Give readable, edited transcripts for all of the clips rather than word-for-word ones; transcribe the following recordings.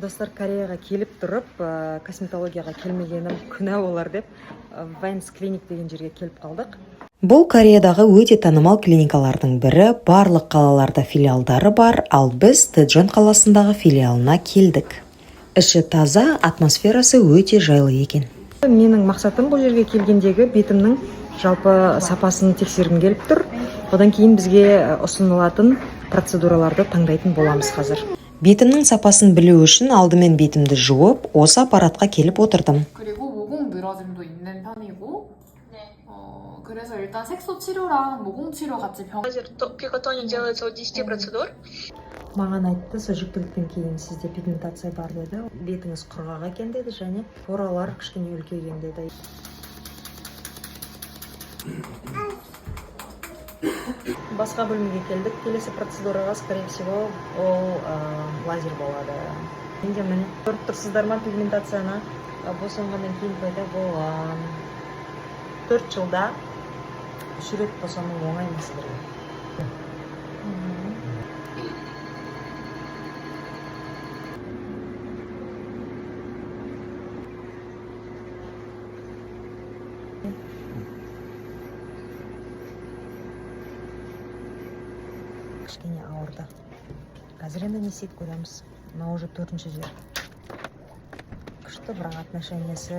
Достар, Кореяға келіп тұрып, косметологияға келмегенім күнә болар деп, Венс Клиник деген жерге келіп қалдық. Бұл Кореядағы өте танымал клиникалардың бірі, барлық қалаларда филиалдары бар, ал біз Тэджон қаласындағы филиалына келдік. Іші таза, атмосферасы өте жайлы екен. Менің мақсатым бұл жерге келгендегі бетімнің жалпы сапасын тексергім келіп тұр. Одан кейін бізге ұсынылатын процедураларды таңдайтын боламыз қазір. Бетімнің сапасын білу үшін алдымен бетімді жуып, осы аппаратқа келіп отырдым. 그리고 모공 늘어짐도 있는 편이고 그래서 일단 색소 치료랑 모공 치료 같이 병 Лазер пикотоник делается от 10 процедур. Маған айтты, сол жүктіліктен кейін сізде пигментация бар деді, бетіңіз құрғақ екен деді және поралар кішкене үлкейген деді. Басқа бөлмеге келдік келесі процедураға, скорее всего, ол лазер болады. Менде, міне, көріп тұрсыздар ма пигментацияны? Босанғаннан кейін пайда болған. 4 жылда үш рет босану оңай ма сіздерге? Кішкене ауырды. Қазір енді не істейді, көреміз. Мынау уже төртінші жер. Күшті, бірақ отношениесі,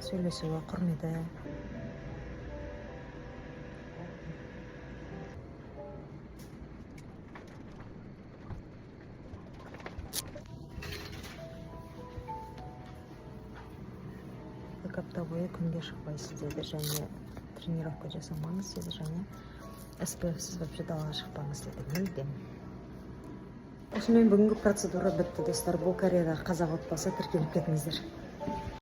сөйлесуі, құрметі. 2 апта бойы күнге шықпайсыз деді және тренировка жасамаңыз деді және SPF-сіз вообще далаға шықпаңыз деді мүлдем. Осымен бүгінгі процедура бітті, достар. Бұл Кореядағы қазақ отбасы, тіркеліп кетіңіздер.